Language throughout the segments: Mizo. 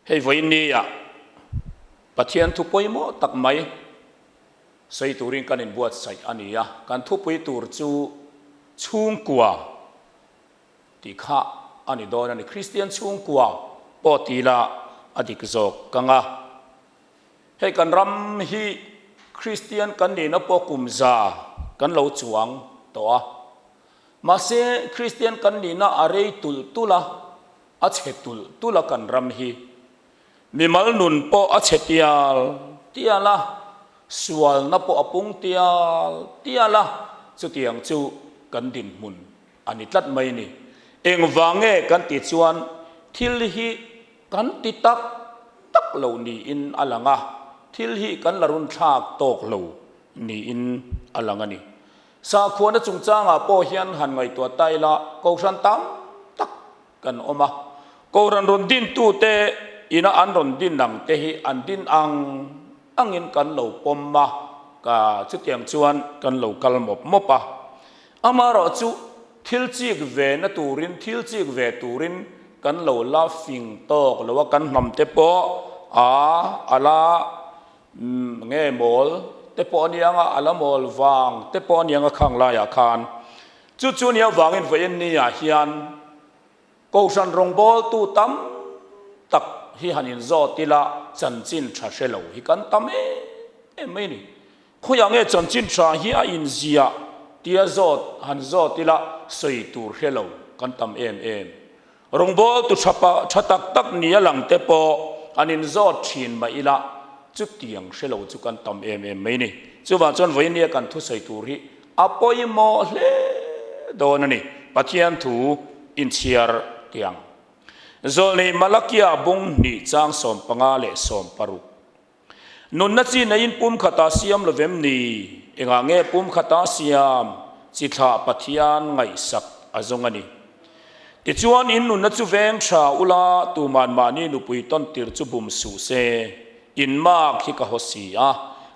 Hei vawiin nia Pathian thu pawimawh tak mai sawi turin kan inbuatsaih a ni a, kan thupui tur chu chhungkua tih kha a ni dawn a ni. Kristian chhungkua pawh ti ila a dik zawk kang a. Hei kan ram hi Kristian kan nihna pawh kum za kan lo chuang tawh a, mahse Kristian kan nihna a rei tulh tulh a, A chhe tulh tulh a kan ram hi. Mimal nun pawh a chhe tial tial a, sualna pawh a pung tial tial a, chutiang chu kan dinhmun a ni tlat mai ni. Engvang nge kan tih chuan thil hi kan ti tak tak lo niin a lang a, thil hi kan la runthlak tawk lo niin a lang a ni. Sakhuana chungchangah pawh hian han ngaihtuah ta ila, Kohhran tam tak kan awm a. Kohhran rawn dintute ina an rawn din ang te hi an din ang angin kan lo pawm a, ka chutiang chuan kan lo kal mawp mawp a. Amaherawh chu thil chik ve na turin, thil chik ve turin kan lo la fing tawk lo a, kan hnam te pawh a a la Nge mawl te pawh a niang a, a la mawl vang te pawh a niang a khang laiah khan. Chu chu nia vangin vawiin niah hian Kohhran rawngbawltu tam tak hi han inzawt ila chanchin tha hre lo hi kan tam em em mai a ni. Khawiah nge chanchin tha hi a inziah tia zawt han zawt ila sawi tur hre lo kan tam em em. Rawngbawltu tha pa tha tak tak nia lang te pawh an inzawt thin mah ila chutiang hre lo chu kan tam em em mai ni. Chuvang chuan vawinia kan thusawi tur hi a pawimawh hle dawn a ni. Pathian thu inchhiar tiang. Zawlnei Malakia bung hnih chang 15 leh 16. Nunna chi neiin pum khata siam lo vem ni? Engah nge pum khata siam chi thlah Pathian ngaihsak a zawng a ni? Tichuan, in nunna chu veng tha ula, tuman mahni nupui tawn tir chu bum suh se. In mak hi ka haw si a,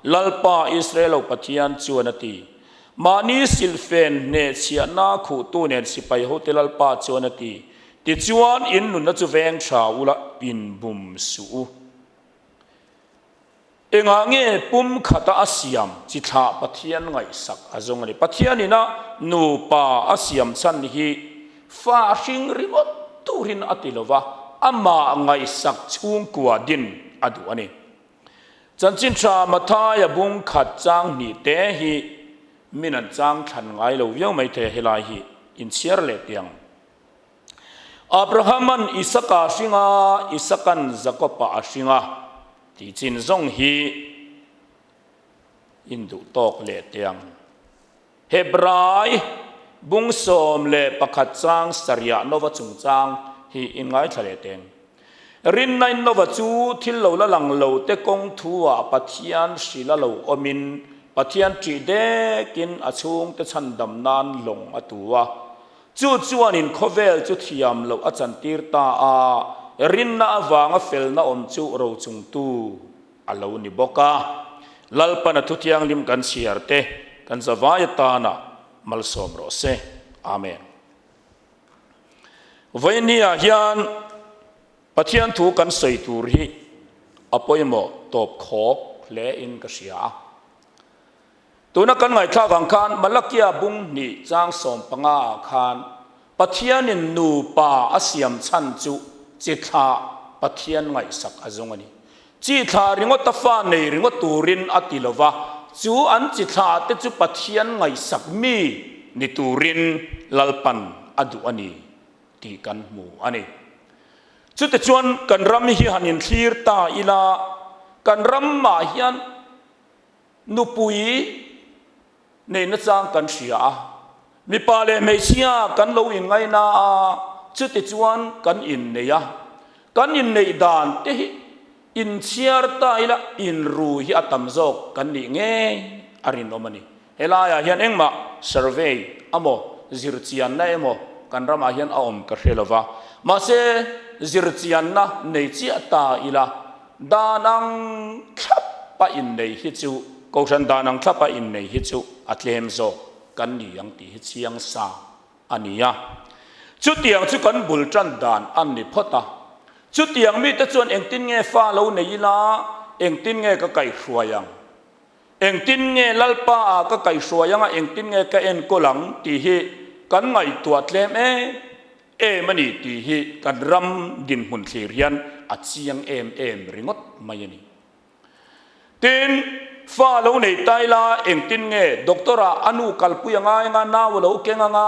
Lalpa Israel ho Pathian chuan a ti. Mahni silhfen hnehchhiahna khuhtu nen sipai hote Lalpa chuan a ti. Tichuan, in nunna chu veng tha ula, in bum suh u. Engah nge pum khata a siam chi thlah Pathian ngaihsak a zawng a ni. Pathianin a nupa a siam chhan hi fa hring ringawt turin a ti lova, amah ngaihsak chhungkua din a duh a ni. Chanchin tha Mathaia bung khat chang hnih te hi min an chang thlan ngai lo viau mai thei a, helai hi inchhiar leh tiang. Abrahama'n Isaka a hring a, Isaka'n Jakoba a hring a, tih chin zawng hi in duh tawk leh teh ang. Hebrai bung 11 chang sarih Nova chungchang hi in ngaithla leh teh ang. Rinnain Nova chu thil lo la lang lo te kawng thu ah Pathian hrila lo awmin Pathian ṭih dekin a chhungte chhandam nan lawng a tu a. Chu chuanin khawvel chu thiam loh a chantir ta a, rinna avanga felna awm chu rochungtu a lo ni bawk a. Lalpana thu thianghlim kan chhiar te kan zavai atana malsawm rawh se. Amen. Vawinia hian Pathian thu kan sawi tur hi a pawimawh tawp khawk hle in ka hria a. Tuna kan ngaihthlak ang khan Malakia bung hnih chang 15 ah khan Pathianin nupa a siam chhan chu chi thlah Pathian ngaihsak a zawng a ni. Chi thlah ringawt a fa nei ringawt turin a ti lo va, chu an chi thlah te chu Pathian ngaihsak mi ni turin Lalpan a duh a ni tih kan hmu a ni. Chutichuan kan ram hi han inthlir ta ila, kan ramah hian Nupui neihna chang kan hria a, mipa leh hmeichhia kan lo inngaina a, chutichuan kan innei a. Kan inneih dan te hi inchhiar ta ila inru hi a tam zawk kan nih ngei a rinawm a ni. Helaiah hian engmah survey emaw zirchianna emaw kan ramah hian a awm ka hre lova, mahse zirchianna nei chiah ta ila Dan ang thlap a innei hi chu, Kohhran dan ang thlap a innei hi chu a tlem zawk kan ni ang tih hi chiang sa a ni a. Chutiang chu kan bul tan dan a ni phawt a. Chutiang mite chuan engtin nge fa lo nei ila, engtin nge ka kaihhruai ang? Engtin nge Lalpa ah ka kaihhruai anga engtin nge ka enkawl ang tih hi kan ngaihtuah tlem em em a ni tih hi kan ram dinhmun thlir hian a chiang em em ringawt mai a ni. Tin, fa lo nei ta ila engtin nge doctor ah a nu kalpui a ngai anga nau a lo keng anga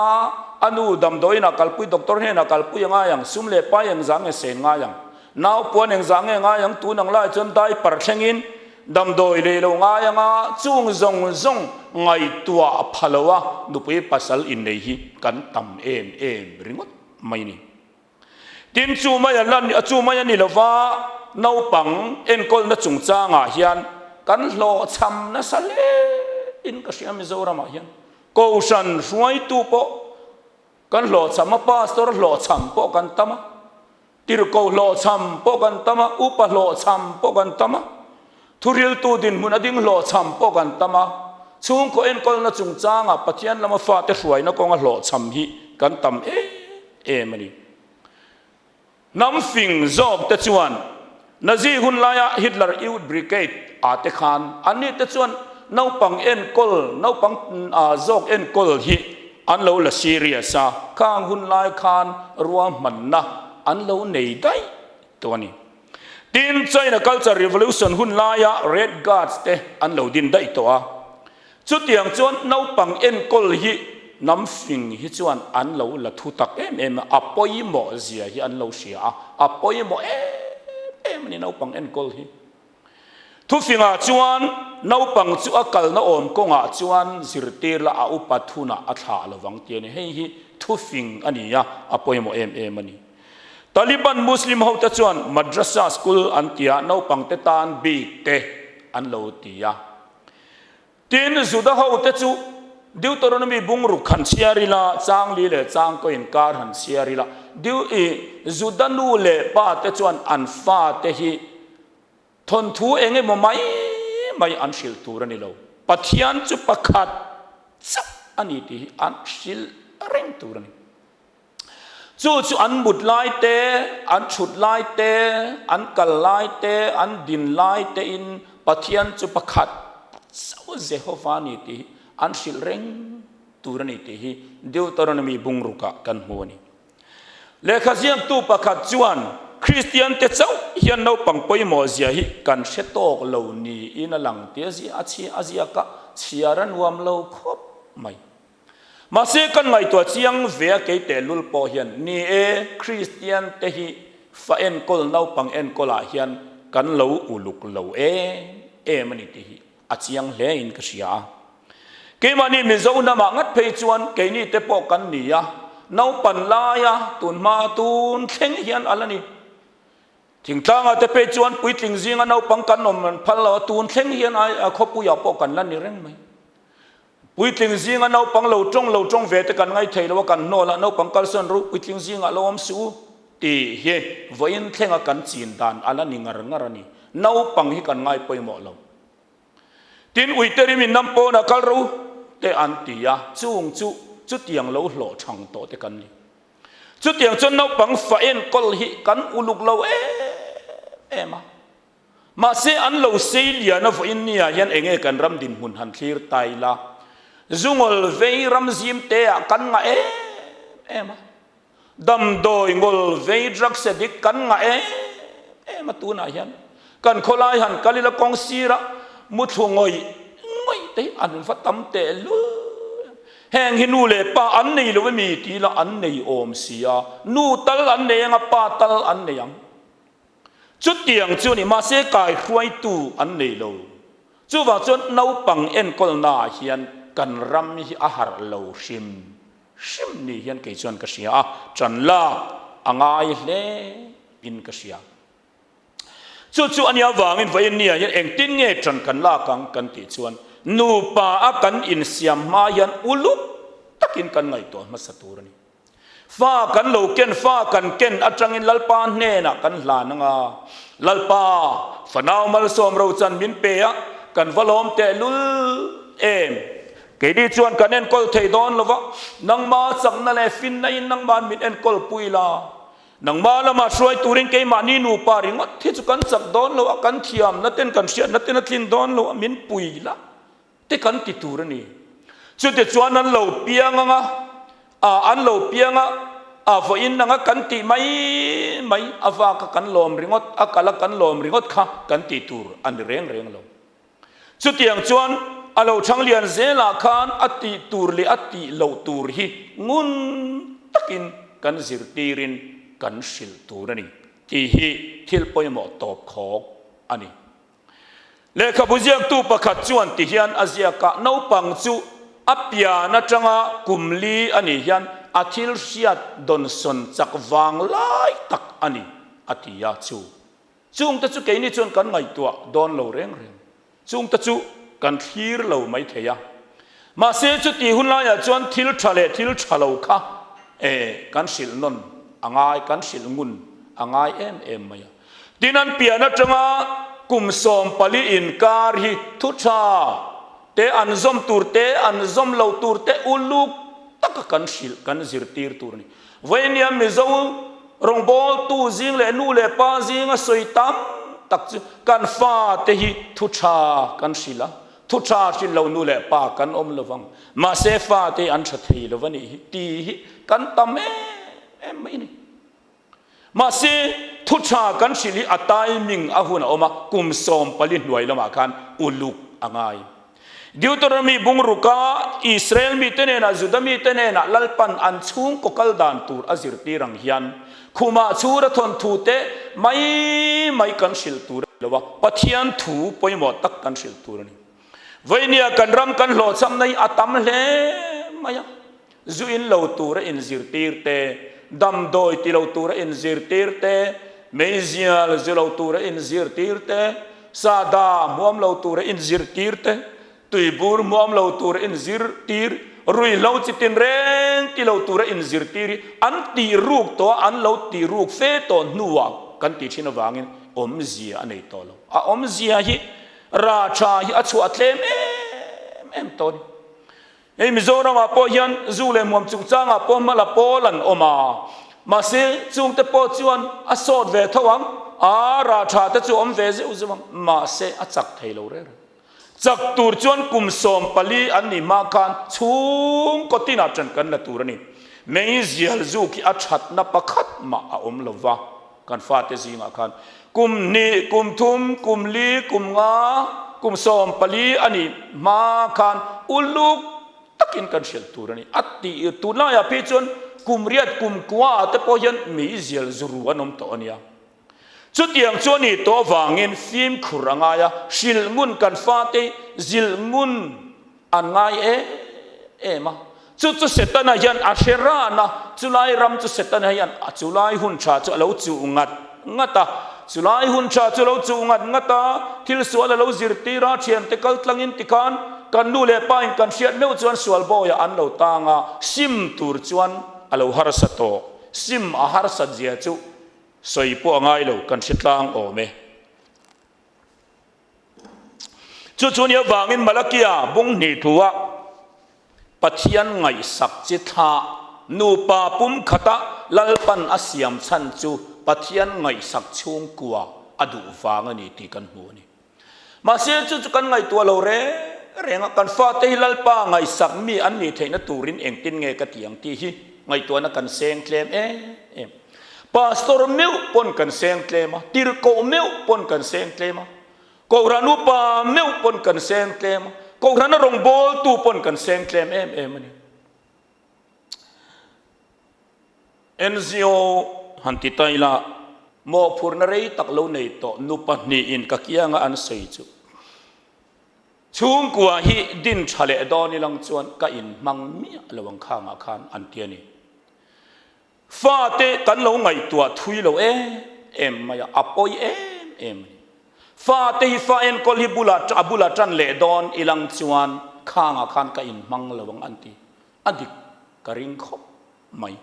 a nu damdawiin ah kalpui doctor hnenah kalpui a ngai ang, sum leh pai engzah nge sen ngai ang? Nau puan engzah nge ngai ang? Tun ang lai chuan diaper thlengin damdawi lei lo ngai anga chung zawng zawng ngaihtuah a pha lo a, nupui pasal innei hi kan tam em em ringawt mai ni. Tin, chu mai a la chu mai a ni lova, naupang enkawlna chungchangah hian kan hlawhchham nasa hle in ka hria Mizoramah hian. Kohhran hruaitu pawh kan hlawhchham a, pastor hlawhchham pawh kan tam a. Tirhkoh hlawhchham pawh kan tam a, upa hlawhchham pawh kan tam a, thuriltu dinhmun a ding hlawhchham pawh kan tam a, chhungkaw enkawlna chungchanga Pathian lama fate hruaina kawnga hlawhchham hi kan tam em em a ni. Hnam fing zawk te chuan Nazi hun laia Hitler Youth Brigade ah te khan anni te chuan naupang enkawl, naupang zawk enkawl hi An lo la serious a, khang hun lai khan ruahmanna an lo nei daih tawh a ni. Tin, China Culture Revolution hun laia Red Guards te an lo din daih tawh a. Chutiang chuan naupang enkawl hi hnam fing hi chuan an lo la thu tak em em a, a pawimawh zia hi an lo hria a, a pawimawh em em a ni naupang enkawl hi. Thufingah chuan naupang chu a kalna awm kawngah chuan zirtir la a upat hunah a thlah lovang tih a ni. Hei hi thufing a ni a, a pawimawh em em a ni. Taliban Muslim hote chuan Madrasa school an ti a, naupangte tan bik te an lo ti a. Tin, Juda hote chu Deuteronomy bungruk han chhiar ila, chang li leh chang kaw inkar han chhiar ila, Deu i Juda nu leh pa te chuan an fate hi Thawnthu eng emaw mai mai an hrilh tur a ni lo. Pathian chu pakhat chauh a ni tih hi an hrilh reng tur a ni. Chu chu an mut lai te, an thut lai te, an kal lai te, an din lai tein Pathian chu pakhat chauh Jehova a ni tih hi an hrilh reng tur a ni tih hi Deuteronomy bungrukah kan hmu a ni. Lehkha ziaktu pakhat chuan, Kristiante chauh hian naupang pawimawh zia hi kan hre tawk lo niin a lang tia zia a chhia a ziak a, chhiar a nuam lo khawp mai. Mahse kan ngaihtuah chiang ve a kei tehlul pawh hian, ni e, Kristiante hi fa enkawl naupang enkawlah hian kan lo uluk lo em em a ni tih hi a chiang hle in ka hria a. Keimahni Mizo hnamah ngat phei chuan keini te pawh kan ni a, naupan laia tun hma tun thleng hian a la ni. Thingtlangah te phei chuan puitling zinga naupang kan awm an phal lo a, tun thleng hian ai khawpuiah pawh kan la ni reng mai. Puitling zinga naupang lo tawng lo tawng ve te kan ngaithei lo a, kan hnawl a, naupang kalsawn ru puitling zingah lo awm suh u tih hi vawiin thlenga kan chin dan a la ni ngar ngar a ni. Naupang hi kan ngai pawimawh lo. Tin, uite rim in nam pawn a kal ro te an ti a, chung chu chutiang lo hlawh thang tawh te kan ni. Chutiang chuan naupang fa enkawl hi kan uluk lo em em a. Mahse an lo sei lian a vawiin ni ah hian enge kan ram dinhmun han thlir ta ila, zungawl vei ram zim te ah kan ngah em em a. Damdawi ngawl vei drugs addict kan ngah em em a tunah hian kan khawlai han kal ila kawng sira muthlu ngawih ngawih te hi an va tam tehlul em. Heng hi nu leh pa an nei lo emi tih ila an nei awm si a, nu tal an nei anga pa tal an nei ang. Chutiang chu a ni mahse kaihruaitu an nei lo. Chuvang chuan naupang enkawlnaah hian kan ram hi a harh lo hrim Hrim ni hian kei chuan ka hria a, ṭan lak a ngai hle in ka hria. Chu chu a nia vangin vawiin nia hian engtin nge ṭan kan lak ang kan tih chuan nupa a kan insiam hma hian uluk takin kan ngaihtuah hmasa tur a ni. Fa kan lo ken, fa kan ken aṭangin Lalpa hnenah kan hlan anga, Lalpa, fanau malsawm rochan min pe a, kan va lawm tehlul em? Keini chuan kan enkawl thei dawn lo va, nangma chakna leh finna in nangma'n min enkawl pui la. Nangmah lamah hruai turin keimahni nupa ringawt hi chu kan chak dawn lo a, kan thiamna ten kan hriatna ten a tlin dawn lo a, min pui la te kan ti tur a ni. Chutichuan an lo piang anga, a an lo piang a, a vawiin anga kan tih mai mai, a vak a kan lawm ringawt, a kal a kan lawm ringawt kha kan ti tur a ni reng reng lo. Chutiang chuan a lo chhang lian zelah khan a tih tur leh a tih loh tur hi ngun takin kan zirtirin kan hrilh tur a ni tih hi thil pawimawh tawp khawk a ni. Lehkhabu ziaktu pakhat chuan ti hian a ziak a, Naupang chu a pian atanga kum li a nih hian a thil hriat dawnsawn chak vang lai tak a ni a ti a, chu Chungte chu keini chuan kan ngaihtuah dawn lo reng reng. Chungte chu kan thlir lo mai thei a. Mahse chuti hun laiah chuan thil tha leh thil tha lo kha e kan hrilh nawn a ngai, kan hrilh ngun a ngai em em mai a. Tin an pian atanga kum 14 inkar hi thu tha te an zawm tur te, an zawm lo tur te uluk taka kan hrilh, kan zirtir tur a ni. Vawinia Mizo rawngbawltu zing leh nu leh pa zinga sawi tam tak chu kan fate hi thu tha kan hrilh a, thu tha hrilh lo nu leh pa kan awm lo vang, mahse fate an tha thei lo va nih hi ti hi kan tam em em mai a ni. Mahse thu tha kan hrilh hi a timing a hun a awm a, kum 14 hnuai lamah khan uluk a ngai. Deuteronomy bungruka Israel mite hnenah Juda mite hnenah Lalpan an chhungkaw kal dan tur a zirtir ang hian khumah chhura thawnthu te mai mai kan hrilh tur a ni lo a, Pathian thu pawimawh tak kan hrilh tur a ni. Vawinia kan ram kan hlawhchhamna hi a tam hle mai a, zu in lo tura inzirtir te, damdawi ti lo tura inzirtir te, meizial zu lo tura inzirtir te, sahdah hmuam lo tura inzirtir te, tuibur hmuam lo tura inzirtir, ruihhlo chi tinreng ti lo tura inzirtir hi an tih ruk tawh a, an lo tih ruk fe tawh hnuah kan tih thin avangin awmzia a nei tawh lo. A awmzia hi rah tha hi a chhuah tlem em em tawh a ni. Hei Mizoramah pawh hian zu leh hmuam chungchangah pawh hma la pawl an awm a, mahse chungte pawh chuan a sawt ve tho ang, a rah tha te chu awm ve zeuh zeuh ang, mahse a chak thei lo reng reng. Chak tur chuan kum 14 an nih hma khan chhungkaw tinah ṭan kan la tur a ni. Meizial zu khi a ṭhatna pakhat mah a awm lo va, kan fate zingah khan kum hnih, kum thum, kum li, kum nga, kum 14 a nih hma khan uluk takin kan hrilh tur a ni. A tih tunlaiah phei chuan kum riat kum kua te pawh hian meizial zuru an awm tawh a nia. Chutiang chu a nih tawh avangin fimkhur a ngai a, hrilh ngun kan fate zilh ngun an ngai em em a. Chu chu Setana hian a hre ran a, chulai ram chu Setana hian a chulai hun tha chu a lo chuh ngat ngat a. Chulai hun tha chu a lo chuh ngat ngat a, thil sual a lo zirtir a, thiante kal tlangin tikhan kan nu leh pa in kan hriat meuh chuan sual bawiah an lo tang a, sim tur chuan a lo harsa tawh. Sim a harsat zia chu sawi pawh a ngai lo, kan hre tlang awm e. Chu chu nia vangin Malakia bung hnih thua Pathian ngaihsak chi thlah nupa pum khata Lalpan a siam chhan chu Pathian ngaihsak chhungkua a duh vang a ni tih kan hmu a ni. Mahse chu chu kan ngaihtuah lo reng reng a, kan fate hi Lalpa ngaihsak mi an nih theihna turin engtin nge ka ti ang tih hi ngaihtuahna kan seng tlem em em. Pastor meuh pawn kan seng tlem a, tirhkoh meuh pawn kan seng tlem a, Kohhran upa meuh pawn kan seng tlem a, Kohhrana rawngbawltu pawn kan seng tlem em em a ni. NGO han ti ta ila, mawhphurhna rei tak lo nei tawh nu pahnihin ka kianga an sawi chu, Chhungkua hi din tha leh dawn ilang chuan ka inhmang miah lo ang khangah khan an ti a ni. Fate kan lo ngaihtuah thui lo em em mai a, a pawi em em a ni. Fate hi fa enkawl hi bulah a bulah tan leh dawn ilang chuan khangah khan ka inhmang lo ang an ti. A dik ka ring khawp mai.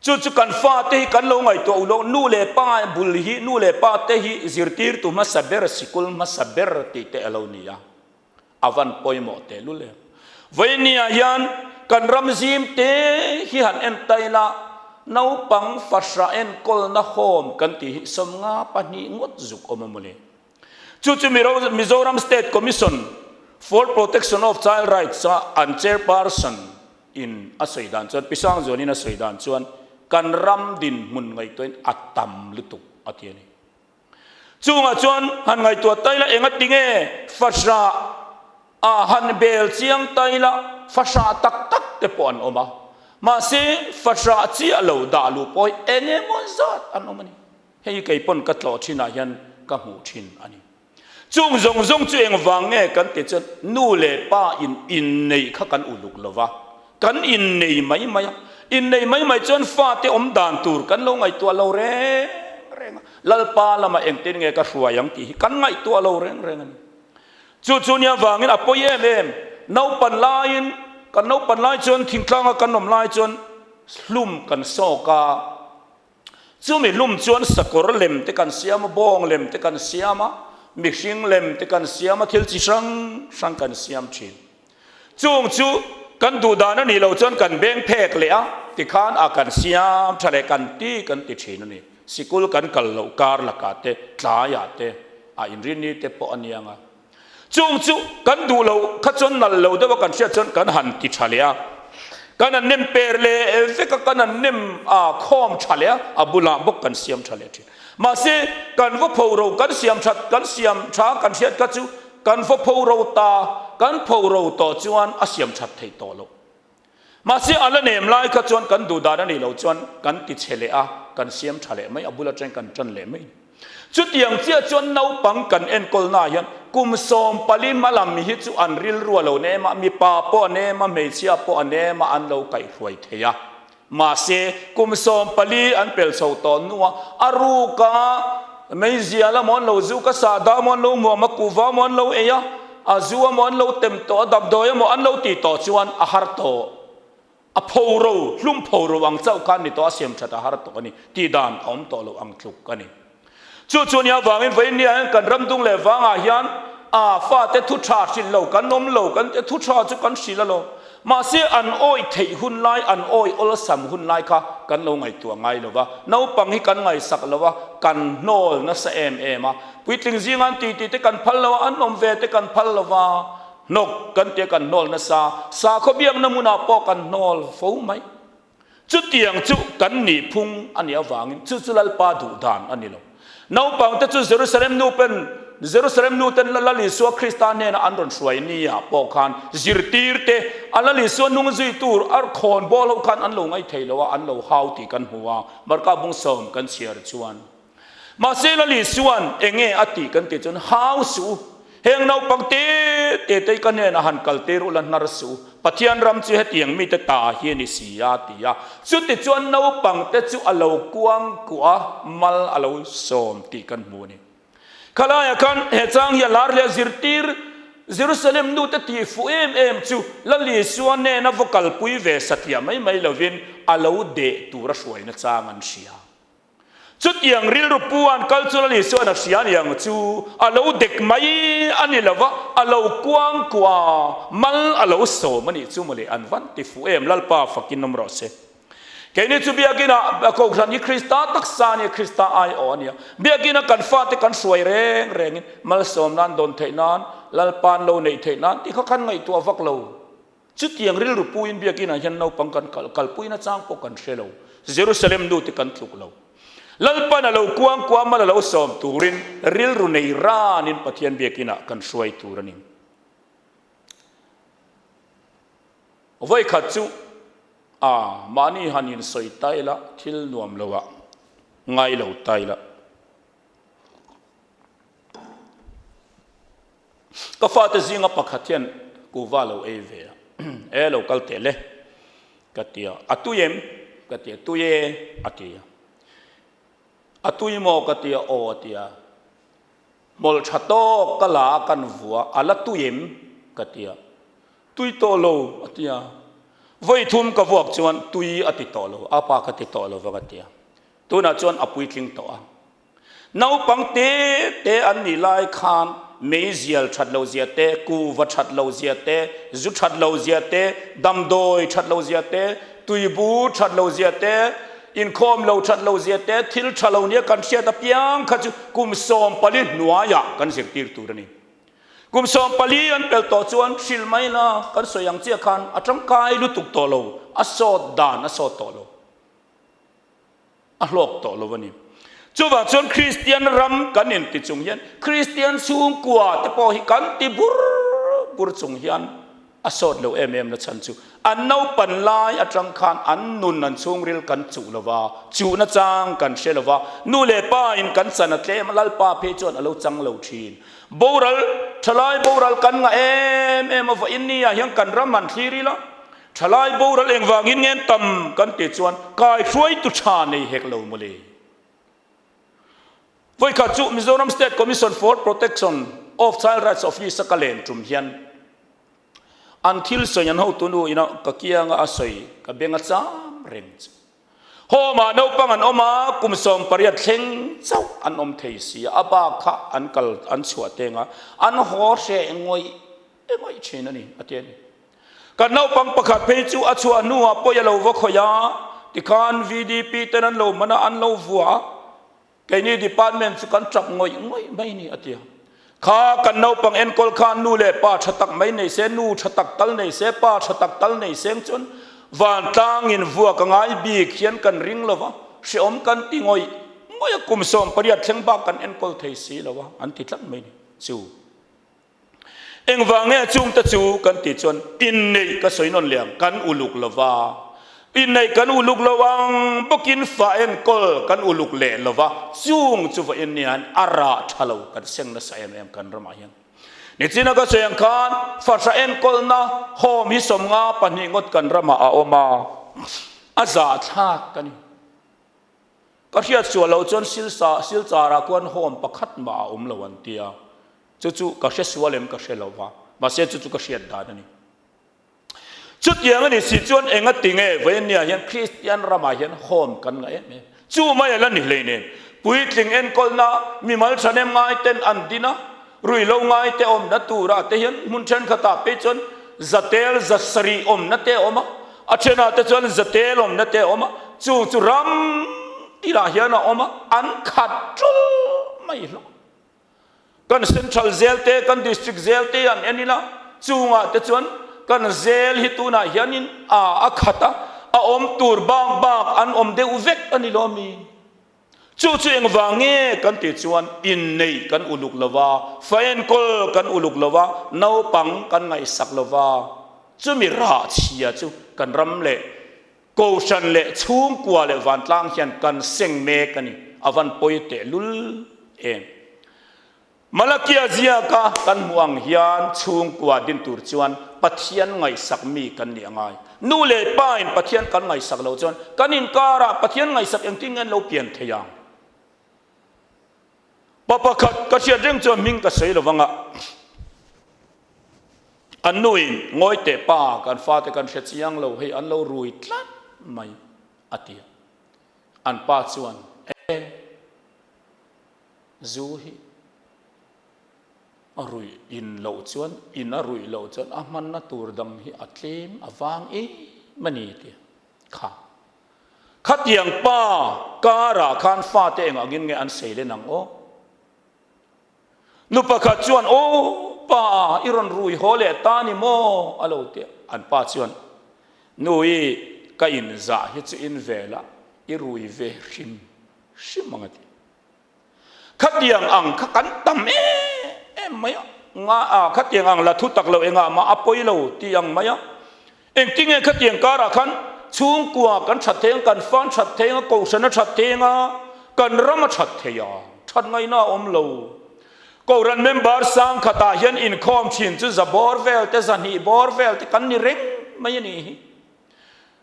Chu chu kan fate hi kan lo ngaihtuah u lo, nu leh pa bul hi nu leh pa te hi zirtirtu hmasa ber, sikul hmasa ber tih te a lo ni a. A van pawimawh tehlul em. Vawinia hian kan ram zim te hi han en ta ila, Naupang fahrah enkawlna home kan tih hi 52 ngawt zuk awm a mawle. Chu chu Mizoram State Commission for Protection of Child Rights a an chairperson in a sawi dan chuan, Pi Sangzuanin a sawi dan chuan kan ram dinhmun ngaihtuahin a tam lutuk a ti a ni. Chungah chuan han ngaihtuah ta ila enga tinge fahrah ah han bel chiang ta ila fahrah tak tak te pawh an awm a, mahse fahrah chiah lo dah luh pawh hi eng emaw zat an awm a ni. Hei hi kei pawn ka tlawh thinah hian ka hmuh thin a ni. Chung zawng zawng chu engvang nge kan ti chuan nu leh pa in inneih kha kan uluk lo va, kan innei mai mai a, innei mai mai chuan fate awm dan tur kan lo ngaihtuah lo reng reng a, Lalpa lamah engtin nge ka hruai ang tih hi kan ngaihtuah lo reng reng a ni. Chu chu nia vangin a pawi em em, naupan laiin, kan naupan lai chuan thingtlanga kan awm lai chuan hlum kan sawk a, Chumi hlum chuan sakawr lem te kan siam a, bawng lem te kan siam a, mihring lem te kan siam a, thil chi hrang hrang kan siam thin. Chung chu kan duh dan a nih loh chuan kan beng phek leh a, tikhan a kan siam tha leh kan ti kan ti thin a ni. Sikul kan kal loh kar lakah te, tlaiah te, a inrinni te pawh a niang a. Chung chu kan duh loh kha chuan nalh lo deuh a kan hriat chuan kan han ti tha leh a, kan han nem per leh vek a, kan han nem a khawm tha leh a, a bulah bawk kan siam tha leh thin. Mahse, kan va pho ro kan siam that kan siam tha kan hriat kha chu kan va pho ro ta, kan pho ro tawh chuan a siam that theih tawh loh. Mahse, a la nem lai kha chuan kan duh dan a nih loh chuan kan ti chhe leh a, kan siam tha leh mai, a bul atangin kan tan leh mai. Chutiang chiah chuan naupang kan enkawlnaah hian kum 14 hma lam hi chu an rilru a lo nem a, mipa pawh a nem a, hmeichhia pawh a nem a, an lo kaihhruai thei a. Mahse, kum 14 an pel chho tawh hnuah a ruka meizial amaw an lo zuk a, sahdah amaw an lo hmuam a, kuhva amaw an lo ei a, A zu emaw an lo tem tawh, a damdawi emaw an lo tih tawh chuan a har tawh. A phoro, hlum phoro ang chauh khan ni tawh, a siam that a har tawh a ni. Tih dan a awm tawh lo ang tluk a ni. Chu chu nia vangin vawiin nia hian kan ram dung leh vangah hian a fate thu tha hrilh lo kan awm lo, kan thu tha chu kan hrilh alawm. Mahse an awih theih hun lai, an awih awlsam hun lai kha kan lo ngaihtuah ngai lo va, naupang hi kan ngaihsak lo a, kan hnawl nasa em em a. Puitling zinga an titi te kan phal lo a, an awm ve te kan phal lo va, hnawk kan tia kan hnawl nasa, sakhaw biakna hmunah pawh kan hnawl fo mai. Chutiang chu kan nih phung a nih avangin chu chu Lalpa duh dan a ni lo. Naupangte chu Jerusalem nu pen Jerusalem nu ten Lal Isua Krista hnena an rawn hruai nia pawh khan zirtirte a Lal Isua hnung zui tur a khawn bawl ho khan an lo ngaih thei lo a, an lo hau tih kan hmu a, Marka bung sawm kan chhiar chuan. Mahse Lal Isua'n enge a tih kan tih chuan hau suh u, heng naupang te te te ka hnenah han kal tir ula hnar suh u, Pathian ram chu hetiang mite ta hi a ni si a ti a. Chutichuan naupang te chu a lo kuang kuah a, mal a lo sawm tih kan hmu a ni. Khalaiah khan he chang hi a lar leh a zirtir Jerusalem nute tih fuh em em chu Lal Isua hnena va kalpui ve satliah mai mai lovin a lo deh tura hruaina chang an hria. Chutiang rilru pu an kal chu Lal Isuan a hria ni ang chu, a lo dek mai a ni lo va, a lo kuang kuah mal a lo sawm a nih chu mawle, an van ti fuh em, Lalpa fakin awm rawh se. Keini chu biakinah Kohhran hi Krista taksa a nia, Krista aiawh a nia. Biakina kan fate kan hruai reng rengin malsawm nan, dawn theih nan, Lalpa an lo neih theih nan tih kha khan ngaihtuah vak lo. Chutiang rilru puiin biakinah hian naupang kan kal, kalpuina chang pawh kan hre lo. Jerusalem nu te kan tluk lo. Lalpan a lo kuang kuah mal a lo sawm turin rilru nei ranin Pathian biakinah kan hruai tur a ni. Vawikhat chu a mahni han insawi ta ila, thil nuam loah ngai lo ta ila. Ka fate zinga pakhat hian kuhva lo ei ve a, e lo kal teh le ka ti a, a tui em? Ka ti a, tui e a ti a, a tui maw ka ti a, aw a ti a, hmawlh tha tawk ka la a kan vua, a la tui em? Ka ti a, tui tawh lo a ti a, vawi thum ka vuak chuan tui a ti tawh lo, a pa ka ti tawh lo va ka ti a, tunah chuan a puitling tawh a. Naupang te te an nih lai khan meizial that lo zia te, kuhva that lo zia te, zu that lo zia te, damdawi that lo zia te, tuibu that lo zia te, inkhawm lo that lo zia te, thil tha lo nia kan hriat apiang kha chu kum 14 hnuaiah kan zirtir tur a ni. Kum 14 an pel tawh chuan hrilh mai la kan sawi ang chiah khan a tangkai lutuk tawh lo, a sawt dan a sawt tawh lo. A hlawk tawh lo a ni. Chuvang chuan Kristian ram kan inti chung hian Kristian chhungkua te pawh hi kan ti bur bur chung hian a sawt lo em em na chhan chu an naupan lai atang khan an nun an chhungril kan chuh lo va, chuh na chang kan hre lo va, nu leh pa in kan chan a tlem a, Lalpa phei chuan a lo chang lo thin. Boral, thalai boral kan ngah em em a, vawiin ni ah hian kan ram han thlir ila, Thalai boral engvangin ngen tam kan tih chuan kaihruaitu tha nei hek lo mawle. Vawikhat chu Mizoram State Commission for Protection of Child Rights Office a ka len tum hian an thil sawi an hotu nu ina ka kianga a sawi ka beng a cham reng chu. Home ah naupang an awm a, kum 18 thleng chauh an awm thei si a, a bak kha an kal an chhuah teng a, an haw hreh ngawih ngawih thin a ni a ti a ni. Kan naupang pakhat phei chu a chhuah hnuah pawi a lo va khawih a, tikhan VDP ten an lo hman a, an lo vua a, keini department chu kan tap ngawih ngawih mai a ni, a ti a. Kha kan naupang enkawl khan nu leh pa tha tak mai nei se, nu tha tak tal nei se, pa tha tak tal nei seng chuan vantlangin vuak a ngai bik hian kan ring lo va, hreawm kan ti ngawih ngawih a, kum 18 thleng bak kan enkawl thei si lo a, an ti tlat mai a ni. Chu. Engvang nge chungte chu kan tih chuan inneih ka sawi nawn leh ang, kan uluk lo va. Inneih kan uluk lo ang bawkin fa enkawl kan uluk leh lo va, chung chu vawiin ni hian a rah tha lo kan seng nasa em em kan ramah hian. Nichina ka sawi ang khan fahra enkawlna home hi 52 ngawt kan ramah a awm a, a zahthlak ka ni. Ka hriat sual loh chuan Silsa, Silchar ah khuan home pakhat mah a awm lo an tia. Chu chu ka hre sual em ka hre lo va, mahse chu chu ka hriat dan a ni. Chutiang a ni si chuan enga tinge vawiinniah hian Kristian ramah hian home kan ngah em em. Chu mai a la ni hleinem. Puitling enkawlna mimal thahnem ngai ten an din a, ruihlo ngai te awmna turah te hian hmun thenkhatah phei chuan zatel 700 awmna te a awm a, a thenah te chuan zatel awmna te a awm a, chung chu ram tinah hian a awm a, an khat tul mai hlawm. Kan Central zel te, kan District zel te an en ila, chungah te chuan kan zel hi tunah hianin a a khat a, a awm tur bak bak an awm deuh vek a ni lo mi? Chu chu engvang nge kan tih chuan inneih kan uluk lo va, fa enkawl kan uluk lo va, naupang kan ngaihsak lo va, chumi rah chhia chu kan ram leh Kohhran leh chhungkua leh vantlang hian kan seng mek a ni, a van pawi teh lul em. Malakia ziaka kan hmuh ang hian chhungkua din tur chuan Pathian ngaihsak mi kan nih a ngai. Nu leh pa in Pathian kan ngaihsak loh chuan kan inkarah Pathian ngaihsak engtin nge an lo pian thei ang? Pa pakhat ka hriat reng chuan hming ka sawi lo vang a, an nuin ngawi teh pa kan fate kan hre chiang lo hei an lo rui tlat mai a ti a. An pa chuan e zu hi a ruih in loh chuan in a ruih loh chuan a hmanna tur dang hi a tlem a vang em a ni a ti a. Kha. Khatiang pa karah khan fate eng angin nge an sei len ang aw? Nu pakhat chuan, Aw pa, i rawn rui haw leh ta ni maw? a lo ti a. An pa chuan, Nu i ka inzah hi chu in vel a, i rui ve hrim hrim ang a ti. Khatiang ang kha kan tam em em mai a, nga a khatiang ang la thu tak lo engah mah a pawi lo tih ang mai a. Engtinge khatiang karah khan chhungkua kan that thei ang, kan fan that thei ang, kohhran a that thei ang a, kan ram a that thei ang, that ngaihna a awm lo. Kohhran member sang khatah hian inkhawm thin chu za bawr vel te, 200 bawr vel te kan ni reng mai a nih hi.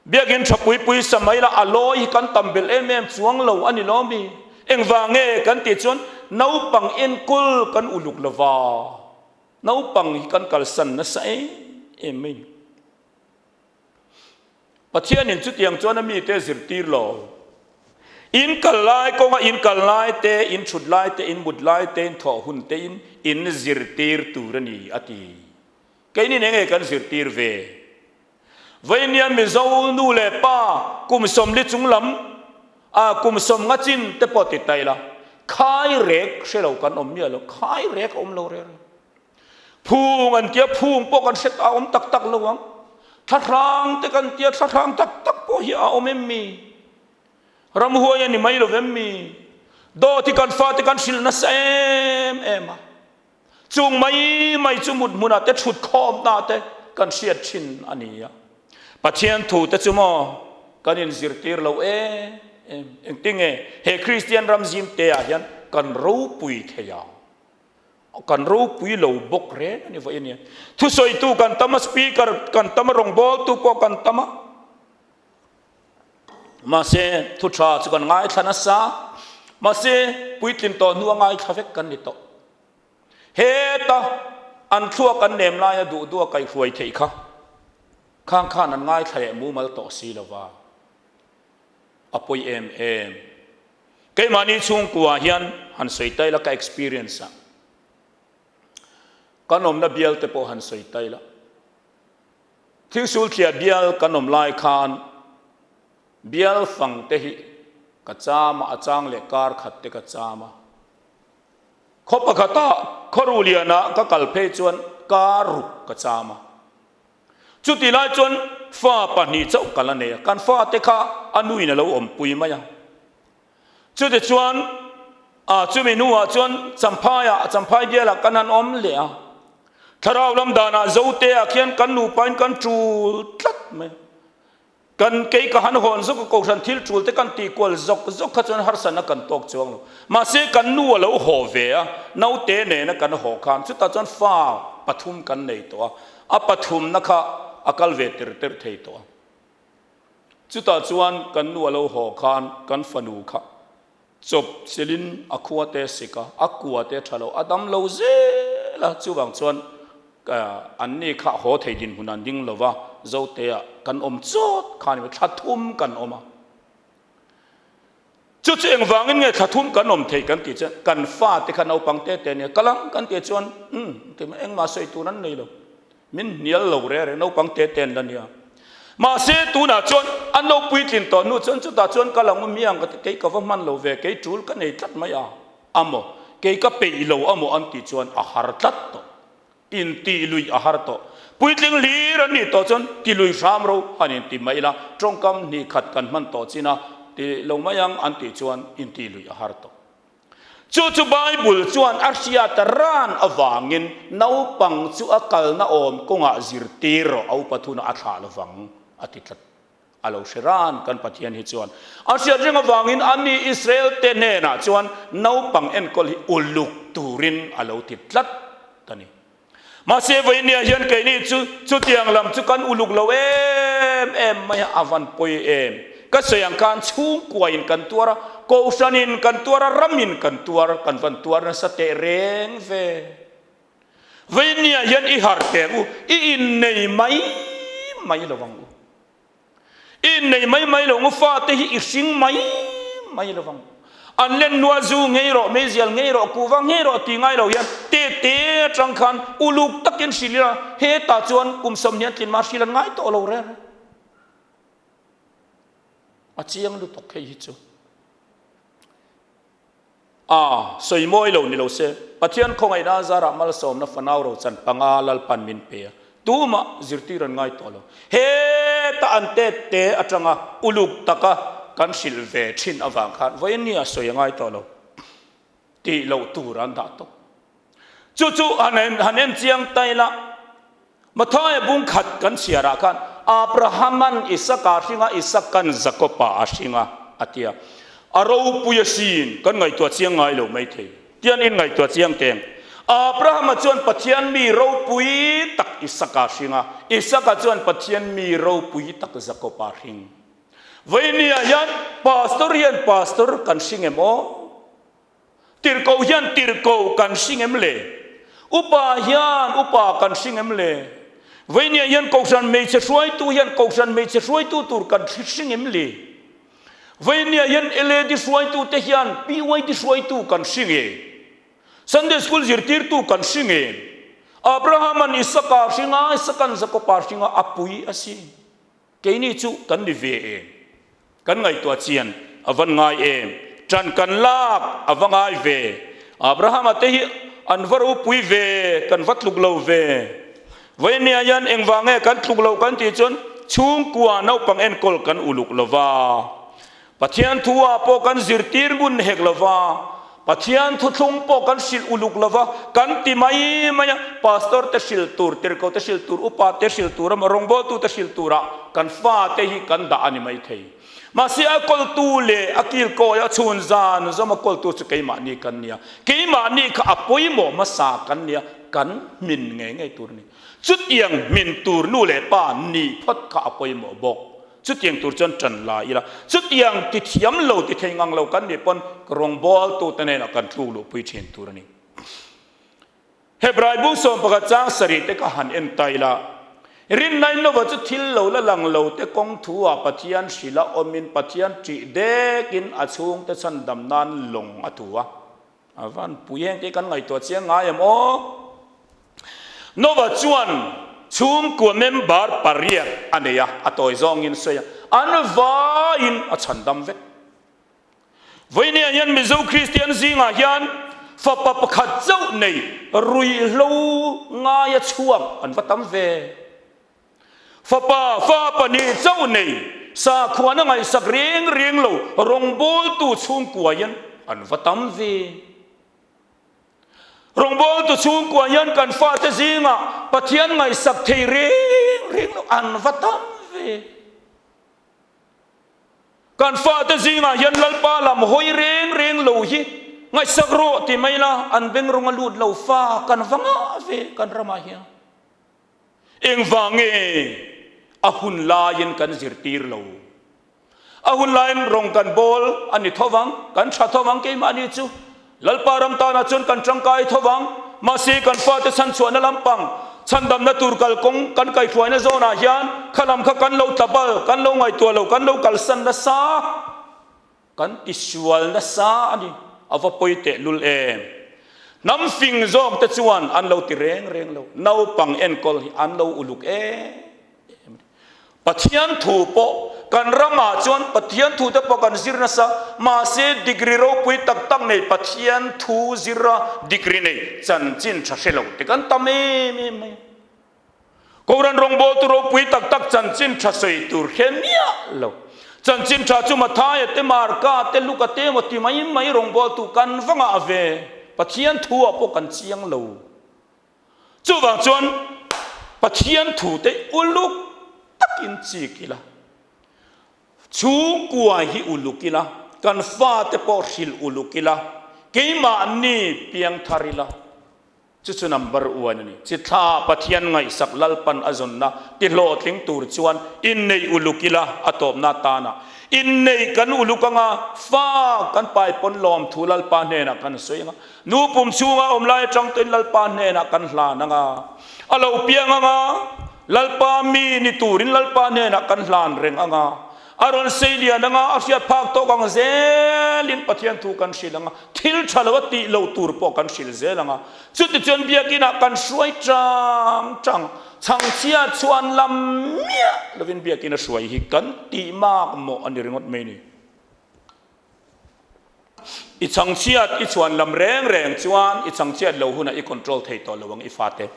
Biakinn tha pui pui sa mai la a lawi hi kan tam belh em em chuang lo a ni lo mi? Engvang nge kan tih chuan naupang enkawl kan uluk lo va, naupang hi kan kalsan nasa em em mai ni. Pathianin chutiang chuan a mite zirtir lo. In kal lai kawnga in kal lai te, in thut lai te, in mut lai te, in thawh hun te in in zirtir tur a ni a ti. Keini eng nge kan zirtir ve? Vainia Mizo nu leh pa kum 40 chung lam. A kum 50 chin te pawh ti ta ila, khai rek hre lo kan awm miah lo, khai rek a awm lo reng reng. Phung an tia, phung pawh kan hre ta a awm tak tak lo ang. Thlahrang te kan tia, thlahrang tak tak pawh hi a awm em mi? Ramhuai a ni mai lo vem mi? Dawt hi kan fate kan hrilh nasa em em a. Chung mai mai chu mut hmunah te thut khawmna te kan hriat thin a ni a. Pathian thu te chu maw kan inzirtir lo em em. Engtinge he Kristian ram zim te ah hian kan ropui thei ang? Kan ropui lo bawk reng a ni vawi a nia. Thusawitu kan tam a, speaker kan tam a, rawngbawltu pawh kan tam a. Mahse thu tha chu kan ngaithla nasa. Mahse puitlin tawh hnu a ngaithla vek kan ni tawh. Heta an thluak an nem laia duh duh a kaihruai theih kha khang khan an ngaithla leh mumal tawh si lova a pawi em em. Keimahni chhungkua hian han sawi ta ila ka experience ah kan awmna bial te pawh han sawi ta ila Thingsulthliah bial kan awm lai khan bial fang te hi ka cham a, a chang leh kar khat te ka cham a. Khaw pakhatah khaw ruhlianah ka kal phei chuan kar ruk ka cham a. Chutih lai chuan fa pahnih chauh ka la nei a, kan fate kha a nuin a lo awmpui mai a. Chutichuan a chumi hnuah chuan Champhaiah, Champhai bialah kan han awm leh a. Thlarau lam danah Zoteah khian kan nupain kan tul tlat mai a. Kan kei ka han hawn zawk a, Kohhran thil tul te kan tih kual zawk zawk kha chuan harsatna kan tawk chuang lo. Mahse kan nu a lo haw ve a, naute nena kan haw khan chutah chuan fa pathum kan nei tawh a, a pathumna kha a kal ve tir tir thei tawh a. Chutah chuan kan nu a lo haw khan kan fanu kha chawp chilhin a khua te a sik a, a kua te a tha lo, a dam lo zel a, chuvang chuan an ni kha haw thei dinhmun an ding lo va, Zotea kan awm chawt kha a ni mai, thla thum kan awm a. Chu chu engvangin nge thla thum kan awm thei kan tih chuan kan fate kha naupang te te nia kal ang kan tih chuan umm ti mai engmah sawi tur an nei lo min hnial lo reng reng naupang te te an la nia mahse tunah chuan an lo puitlin tawh hnu chuan chutah chuan kal ang u miang ka ti kei ka va hman lo ve kei tul ka nei tlat mai a amaw kei ka peih lo amaw an tih chuan a har tlat tawh. Intih lui a har tawh. Puitling hlir an nih tawh chuan ti lui hram ro han inti mai ila, tawngkam hnih khat kan hman tawh chin a, ti lo mai ang an tih chuan intih lui a har tawh. Chu chu Bible chuan a hriat ran avangin naupang chu a kalna awm kawngah zirtir rawh a upa thuna a thlah lovang a ti tlat. A lo hre ran kan Pathian hi chuan a hriat reng avangin ani Israel te hnenah chuan naupang enkawl hi uluk turin a lo ti tlat a ni. Mahse vawinia hian keini chu chutiang lam chu kan uluk lo em em mai a, a van pawi em. Ka sawi ang khan chhungkuain kan tuar a, kohhranin kan tuar a, ramin kan tuar, kan van tuar nasa teh reng ve. Vawinia hian i harh teh u, i innei mai mai lo ang u. I innei mai mai lo ang u, fate hi i hring mai mai lo ang u. An len hnua zu ngei rawh, meizial ngei rawh, kuhva ngei rawh ti ngai lo hian tete atang khan uluk takin hrilh ila, hetah chuan kum 20 an tlin mah hrilh an ngai tawh lo reng reng. A chiang lutuk hei hi chu. A, sawi mawi lo ni lo se, Pathian khawngaihna a zarah malsawmna fanau rochan panga Lalpan min pe a, tumah zirtir an ngai tawh lo. Heta an tet te atanga uluk taka kan hrilh ve thin avang khan vawiin a sawi a ngai tawh lo tih loh tur an dah tawp. Chu chu han han en chiang ta ila, Mathaia bung khat kan chhiarah khan Abrahama'n Isaka a hring a, Isaka'n Jakoba a hring a, a ti a. A ropui asin, kan ngaihtuah chiang ngai lo maithei. Tian in ngaihtuah chiang teng. Abrahama chuan Pathian mi ropui tak Isaka a hring a, Isaka chuan Pathian mi ropui tak Jakoba a hring. Vawinia hian Pastor hian Pastor kan hring em aw? Tirhkoh hian tirhkoh kan hring em le? Upa hian upa kan hring em le? Veinia hian Kohhran hmeichhe hruaitu hian Kohhran hmeichhe hruaitu tur kan hring em le? Veinia hian LAD hruaitute hian PYD hruaitu kan hring em? Sunday School zirtirtu kan hring em? Abrahama'n Isaka a hring a, Isaka'n Jakoba a hring a, a pui a si. Keini chu kan ni ve em? Kan ngaihtuah chian a van ngai em? Ṭan kan lak a va ngai ve. Abrahama te hi an va ropui ve, kan va tluk lo ve. Vawinia hian engvang nge kan tluk lo kan tih chuan chhungkua naupang enkawl kan uluk lo va. Pathian thu ah pawh kan zirtir ngun hek lo va, Pathian thuthlung pawh kan hrilh uluk lo va, kan ti mai mai a, Pastor te hrilh tur, tirhkoh te hrilh tur, upa te hrilh tur emaw rawngbawltu te hrilh turah kan fate hi kan dah a ni mai thei. Mahse a kawltu leh a kilkawi a chhun zan zawm a kawltu chu keimahni kan nia, keimahni kha a pawimawh hmasa kan nia, kan hmin ngei ngei tur a ni. Chutiang hmin tur nu leh pa nih phawt kha a pawimawh bawk. Chutiang tur chuan ṭan la ila, chutiang ti thiam lo ti thei ngang lo kan nih pawn rawngbawltute hnenah kan tluk luhpui ṭhin tur a ni. Hebrai bung 11 chang sarih te ka han en ta ila, Rinna in lova chu thil lo la lang lo te kawng thu ah Pathian hrila awmin Pathian ṭih dekin a chhungte chhandam nan lawng a thu a. A van pui eng tih kan ngaihtuah chiang ngai em aw? Nova chuan chhungkua member pariat a nei a, a tawi zawngin sawi a, an vaiin a chhandam vek. Vawinia hian Mizo Kristian zingah hian fapa pakhat chauh nei ruihhlo ngaia chhuak an va tam ve. Fapa, fa pahnih chauh nei, sakhuana ngaihsak reng reng lo rawngbawltu chhungkua hian an va tam ve. Rawngbawltu chhungkua hian kan fate zingah Pathian ngaihsak thei reng reng lo an va tam ve. Kan fate zingah hian Lalpa lam hawi reng reng lo hi ngaihsak rawh ti mai la, an beng rawng a lut lo fa kan va ngah ve kan ramah hian. Engvang nge a hun laiin kan zirtir lo? A hun laiin rawng kan bawl a ni tho vang, kan tha tho vang keimahni chu. Lalpa ram tanah chuan kan tangkai tho vang. Mahse kan fate chhanchhuahna lampang, chhandamna tur kalkawng kan kaihhruaina zawnah hian kha lam kha kan lo tla bal, kan lo ngaihtuah lo, kan lo kalsan nasa. Kan tisual nasa a ni, a va pawi teh lul em. Hnam fing zawk te chuan an lo ti reng reng lo, naupang enkawl hi an lo uluk em em a ni. Pathian thu pawh kan ramah chuan Pathian thu te pawh kan zir nasa, mahse degree ropui tak tak nei Pathian thu zira degree nei chanchin tha hre lo te kan tam em em mai a. Kohhran rawngbawltu ropui tak tak chanchin tha sawi tur hre miah lo. Chanchin tha chu Mathaia te, Marka te, Luka te emaw ti mai mai rawngbawltu kan va ngah ve. Pathian thu ah pawh kan chiang lo. Chuvang chuan Pathian thu te uluk takin chik ila, chhungkua hi uluk ila, kan fate pawh hrilh uluk ila, keimahni piangthar ila. Chu chu number one a ni. Chithla Pathian ngaihsak Lalpan a zawnna ti hlawhtling tur chuan inneih uluk ila a tawpna atana inneih kan uluk anga fa kan paipawn lawmthu Lalpa hnenah kan sawi anga nu pum chhunga awm lai atang tawhin Lalpa hnenah kan hlan anga a lo piang anga Lalpa mi ni turin Lalpa hnenah kan hlan reng anga a rawn sei lian anga a hriat phak tawk ang zelin Pathian thu kan hrilh anga Thil tha lo a tih loh tur pawh kan hrilh zel ang a, chutichuan biakinah kan hruai chang chang, chhangchhia chhuan lam miah lovin biakin a hruai hi kan tih mak mawh a ni ringawt mai ni. I chhangchhiat i chhuan lam reng reng chuan i chhangchhiat lo hunah i control thei tawh lo ang i fate.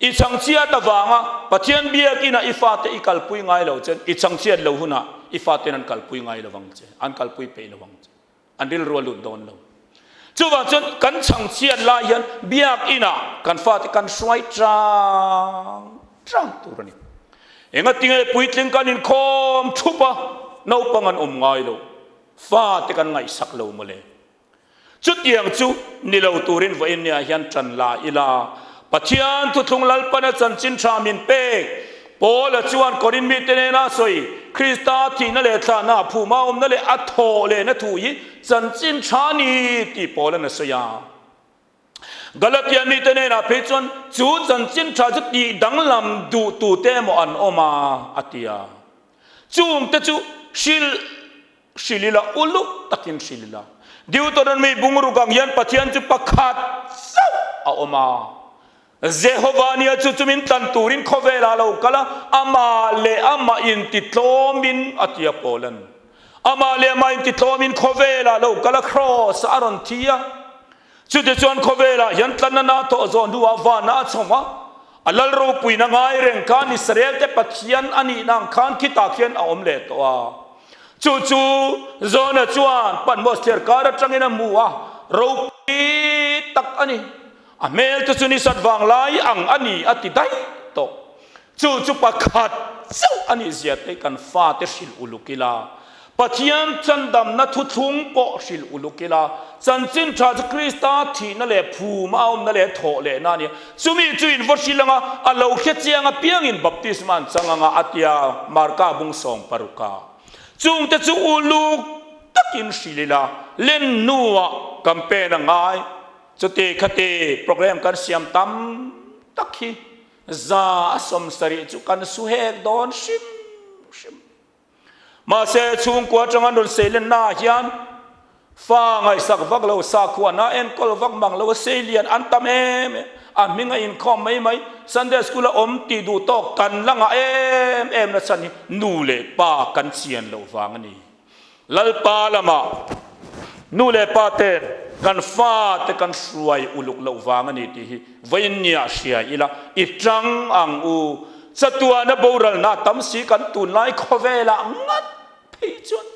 I chhangchhiat avanga Pathian biakinah i fate i kalpui ngai lo chuan i chhangchhiat lo hunah i faten an kalpui ngai lo vang che, an kalpui peih lo vang che, an rilru a lut dawn lo. Chuvang chuan kan chhangchhiat lai hian biakinah kan fate kan hruai chang chang tur a ni. Engatinge puitling kan inkhawm thup a, naupang an awm ngai lo, fate kan ngaihsak lo mawle. Chutiang chu ni lo turin vawiin niah hian ṭan la ila, Pathian thuthlung Lalpana chanchin ṭha min pek. Paula chuan Korin mite nena sawi, Krista thihna leh thlahna, phuma awmna leh a thawh lehna thu hi chanchin ṭha ni tih Paula'n a sawi a. Galatia mite hnenah phei chuan chu chanchin ṭha chu tih danglam duhtute emaw an awm a, a ti a. Chungte chu hrilh Hrilh ila, uluk takin hrilh ila. Deuteronomy bungruk ang hian Pathian chu pakhat chauh a awm a. Jehovah nia chu chu min tlan turin khawvelah a lo kal a, amah leh amah intitlawmin a ti a Paulan. Amah leh amah intitlawmin khawvelah lo kal a, Kraws-ah a rawn thi a. Chutichuan khawvelah hian tlanna na tawh zawh hnuah vanah a chho a, a lal ropuina ngai reng khan Israel-te Pathian a nihna ang khan khitah khian a awm leh tawh a. Chu chu Jona chuan Patmos thliarkar atangin a hmu a, ropui tak a ni. A hmel te chu nisat vang lai ang a ni a ti daih tawh. Chu chu pakhat chauh a nih zia te kan fate hrilh uluk ila, Pathian chandamna thuthlung pawh hrilh uluk ila, chanchin tha chu Krista thihna leh phum a awmna leh thawh lehna a ni a, chumi chu in va hrilh anga a lo hre chiang apiangin baptisma an chang anga a tia Marka bung sawng paruka. Chungte chu uluk takin hrilh ila, len hnuah campaign a ngai. Chuti khati program kan siam tam tak hi 170 chu kan su hek dawn hrim hrim. Mahse chhungkua atanga rawn seilenna ah hian fa ngaihsak vak lo, sakhuana enkawl vak mang lo a seilian an tam em em. A hming a inkhawm mai mai, Sunday school a awm tih duh tawk kan la ngah em em na chhan hi nu leh pa kan chian loh vang a ni. Lalpa lamah nu leh pa te kan fa te kan hruai uluk loh vang a ni tih hi vawiinniah hria ila i tang ang u. Chatuana boralna tam si kan tunlai khawvelah ngat phei chuan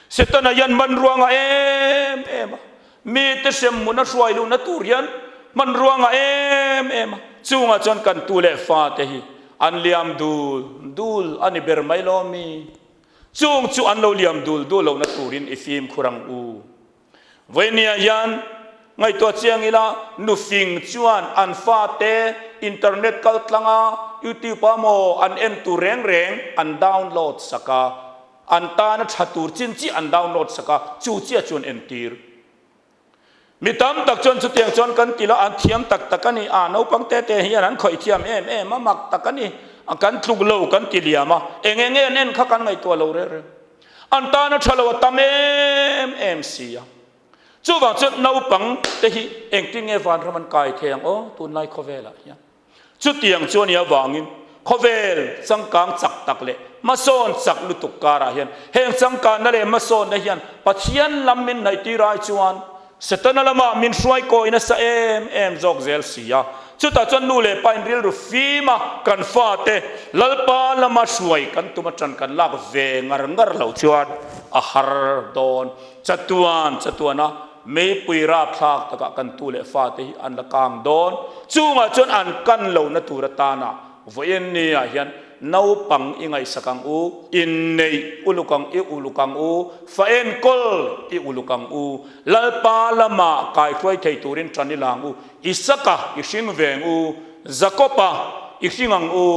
Setana hian hmanrua ngah em em a, mite hremhmun a hruai luhna tur hian hmanrua ngah em em a, chungah chuan kan tu leh fa te hi an liam dul dul a ni ber mai lawmi. Chung chu an lo liam dul dul lohna turin i fimkhur ang u. Vawinia hian ngaihtuah chiang ila nufing chuan an fate internet kal tlanga YouTube ah maw an en tur reng reng an download sak a, an tana tha tur chin chiah an download sak a, chu chiah chu an entir. Mi tam tak chuan chutiang chuan kan ti lo, an thiam tak tak a ni, a naupang te te hian an khawih thiam em em a, mak tak a ni, a kan tluk lo kan ti liam a, eng eng nge an en kha kan ngaihtuah lo reng reng. An tan a tha lo a tam em em si a. Chuvang chuan naupang te hi engtin nge vanram an kai thei ang aw tunlai khawvelah hian. Chutiang chu a nih avangin khawvel changkang chak tak leh hmasawn chak lutuk karah hian heng changkanna leh hmasawnna hian Pathian lam min hnaihtir ai chuan Setana lamah min hruai kawi nasa em em zawk zel si a. Chutah chuan nu leh pa in rilru fim a, kan fate Lalpa lama hruai kan tum atang kan lak ve ngar ngar lo chuan a har dawn. Chatuan chatuana meipui rapthlak takah kan tu leh fate hi an la kang dawn. Chungah chuan an kan lohna tur atana vawiin niah hian naupang i ngaihsak ang u, inneih uluk ang i uluk ang u, fa enkawl i uluk ang u, Lalpa lama kaihruai thei turin tan i la ang u, Isaka i hring ve ang u, Jakoba i hring ang u,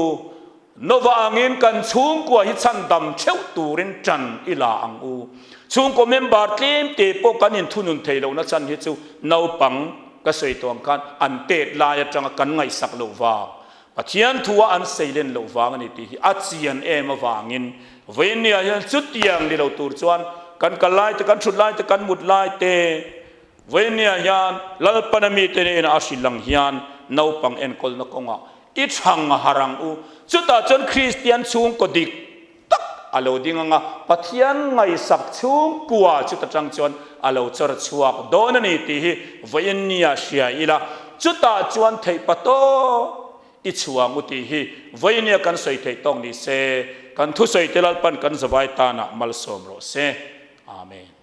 Nova angin kan chhungkua hi chhandam theuh turin tan i la ang u. Chhungkaw member tlem te pawh kan inthunun thei lohna chan hi chu naupang ka sawi tawh ang khan an tet lai atanga kan ngaihsak loh vang, Pathian thua an seilen loh vang a ni tih hi a chian em avangin vawiinniah hian chutiang ni lo tur chuan kan kal lai te, kan thut lai te, kan mut lai te, Vawinia hian Lalpana mite hnenah a hrilh ang hian naupang enkawlna kawngah i chhang a har ang u. Chutah chuan Kristian chhungkaw dik tak a lo ding ang a, Pathian ngaihsak chhungkua chuta tang chuan a lo chawr chhuak dawn a ni tih hi vawinia hria ila, chutah chuan theihpa tawp i chhuang u tih hi vawinia kan sawi theih tawk ni se, kan thusawi te Lalpan kan zavai tanah malsawm rawh se. Amen.